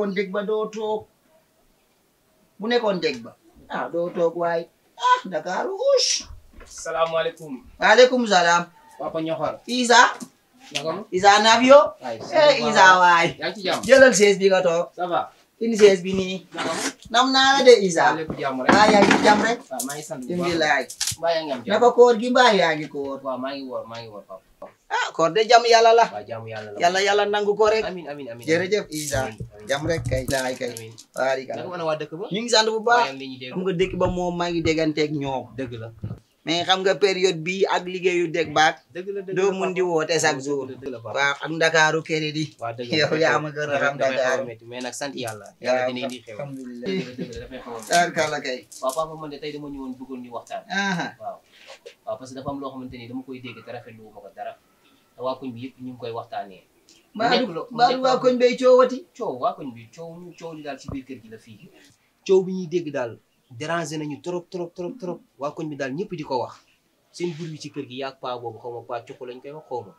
nekkoon dég ba doo toog bu nekkoon dég ba doo toog waay Ndakaaru ush. salaamaaleykum. waaleykum salaam. Papa Ñoxor. Isa. naka ma. Isa Nabio. Isa waay. yaa ngi ci jàmm. jëlal chaise bi nga toog. ça va. indi chaise bi nii. naka ma. nam naa la de Isa. lépp jàmm rek. yaa ngi ci jàmm rek. waaw maa ngi sant bu baax. alhamdulilah. mbaa yaa ngi am jàmm. naka koor gi mbaa yaa ngi koor. waaw maa ngi woor Papa. koor de jàmm yàlla la. waaw jàmm yàlla la. yàlla nangu ko rek. amiin amiin amiin. jërëjëf Isa. jàmm rek kay. laay kay. amiin. waarikala. naka mën a waa dëkk ba. ñu ngi sant bu baax. li ñuy dégg. xam nga dëkk ba moom maa ngi dégganteeg ñoom. dëgg la. mais xam nga période bii ak liggéeyu dég baak dëgg la doo mun di woote chaque jour. dëgg la Papa. waaw ak Ndakaaru kere di. waaw dëgg la yow yaa ma gën a xam Ndakaaru. mais nag sant yàlla. waaw yàlla dina indi xew. alhamdulilah. dëgg la dafay xew. tarkala kay. waaw Papa man de tey dama ñëwoon bëggoon ñu waxtaan. waaw parce que dafa am loo xamante ni dama koy dégg te rafetlu wu ma ko dara te waa koñ bi yëpp ñu ngi koy waxtaanee. Mbaa waa koñ bay coowati. waa koñ bi coow li daal ci biir kër gi la fii. coow bi ñuy dégg daal déranger nañu trop waa koñ bi daal ñëpp di ko wax seen bur bi ci kër gi yaag paa boobu xaw ma paa cuqu lañ koy wax xaw ma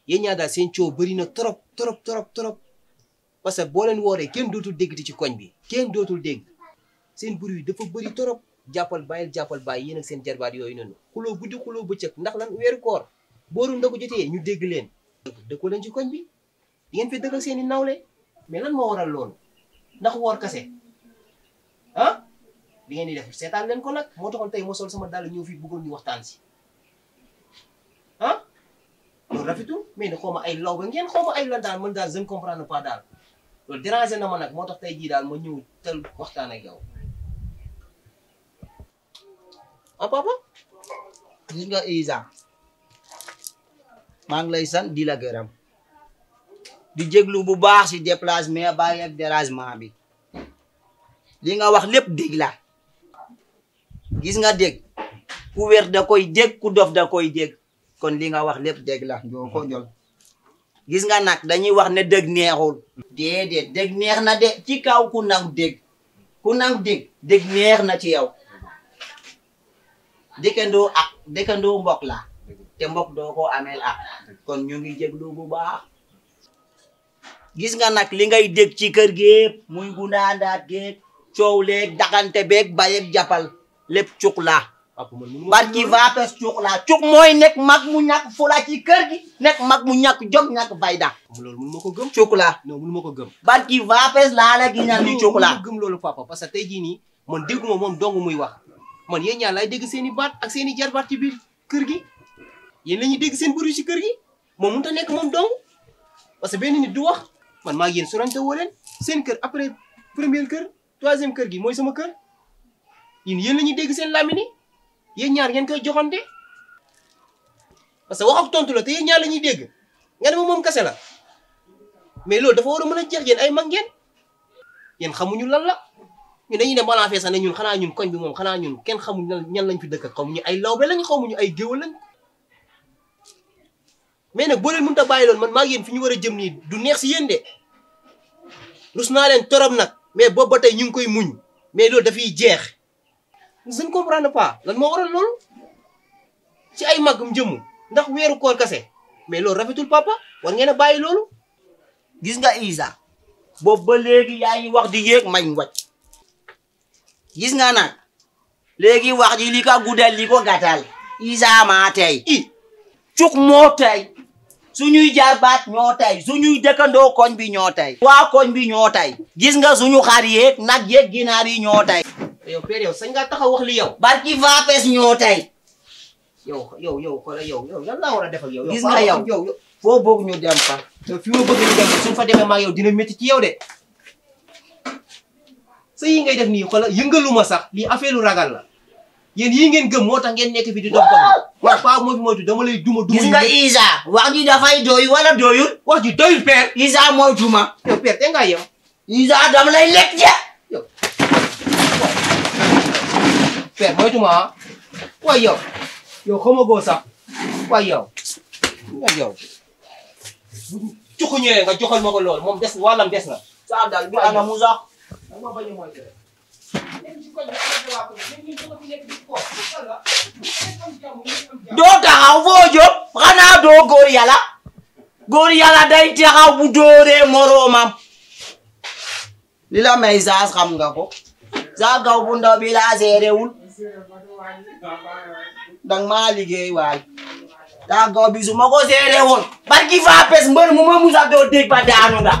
yéen ñaa daal seen coow bëri na trop parce que boo leen wooree kenn dootul déggati ci koñ bi kenn dootul dégg seen bur yi dafa bëri trop jàppal bàyyi yéen ak seen jarbaat yooyu noonu xuloo guddi xuloo bëccëg ndax lan weeru koor booru ndogu jotee ñu dégg leen dëkku leen ci koñ bi di ngeen fi dëkkal seen i nawle mais lan moo waral loolu ndax woor kase li ngeen di def seetaan leen ko nag moo taxoon tey moo sol sama dàll ñëw fii bëggoon ñu waxtaan si loolu rafetul mais ne xaw ma ay law ba ngeen xaw ma ay lan daal man daal je ne comprends pas daal loolu déranger na ma nag moo tax tey jii daal ma ñëw tel waxtaan ak yow papa gis nga Isa maa ngi lay sant di la gërëm di jéglu bu baax si déplacement bàyyi ak dérangement bi li nga wax lépp dégg la gis nga dégg ku wér da koy dégg ku dof da koy dégg kon li nga wax lépp dégg la joo ko jol gis nga nag dañuy wax ne dégg neexul déedéet dégg neex na de ci kaw ku nangu dégg dégg neex na ci yow dëkkandoo mbokk la te mbokk doo ko ameel kon ñu ngi jéglu bu baax gis nga nag li ngay dégg ci kër gi muy gundaandaat géeg coow leeg daxante beeg bayeeg jàppal lépp cuk la barki vapes cuk la cuk mooy nekk mag mu ñàkk fula ci kër gi nekk mag mu ñàkk jog ñàkk fayda loolu mënu ma ko gëm cuk la non mënu ma ko gëm barki vapes laa la giñal ni cuk la gëm loolu papa parce que tey jii nii man dégguma moom dong muy wax man yéen ñaar laay dégg seen i baat ak seen i jarbaat ci biir kër gi yéen la ñuy dégg seen buru ci kër gi moom mënut a nekk moom dong parce que benn nit du wax man maa ngi yéen sorante woo leen seen kër après première kër troisième kër gi mooy sama kër yéen la ñuy dégg seen lamini yéen ñaar ngeen koy joxante parce que wax ak tontu la te yéen ñaar la ñuy dégg nga ne moom kase la mais loolu dafa war a mën a jeex yéen ay mag ngeen yéen xamuñu lan la ñu dañuy dem balaa fee sax ne ñun xanaa ñun koñ bi moom xanaa ñun kenn xamuñ ñan lañ fi dëkk xamuñu ay lawbe lañ xamuñu ay géwal lañ mais nag boo leen mënut a bàyyi loolu man maa ngi yéen fi ñu war a jëm nii du neex si yéen de rus naa leen torop nag mais boobu ba tey ñu ngi koy muñ mais loolu dafay jeex je ne comprends pas lan moo waral loolu ci ay màggum jëmm ndax weeru koor kase mais loolu rafetul papa war ngeen a bàyyi loolu. gis nga Isa boobu ba léegi yaa ngi wax di yéeg mañ wàcc gis nga nag léegi wax ji li ko guddal li ko gàttal Isa maa tey cuk moo tey suñuy jarbaat ñoo tey suñuy dëkkandoo koñ bi ñoo tey waa koñ bi ñoo tey gis nga suñu xar yeeg nag yeeg ginaar yi ñoo tey yow père yow sañ ngaa taxaw wax li yow barki vapes ñoo tey yow xoolal yow lan laa war a def ak yow gis nga yow foo bëgg ñu dem fa yow fi ma bëgg ñu dem suñ fa demee maa yow dina métti ci yow de sa yi ngay def nii xoolal yëngaluma sax lii affaire lu ragal la yéen yii ngeen gëm moo tax ngeen nekk fi di dox wax pa moo fi moytu dama lay duma gis nga Isa wax ji dafay doy wala doyul wax ji doyul père Isa moytuma yow père te ngaa yow Isa dama lay lekk ja yow père moytuma waay yow xamagoo sax waay yow cuxu ñëwee nga joxal ma ko lool moom des wàllam des na sa dal bi ana mu sax dama bañ a moytu doo taxaw foo jóg xanaa doo góor yàlla day taxaw bu dóoree moroomam li la may saas xam nga ko saa gaw bu ndaw bi laa seerewul dang maa liggéey waay saa gaw bi su ma ko seerewoon barki faa pes mbër mu ma musa doo dégg ba daanu nga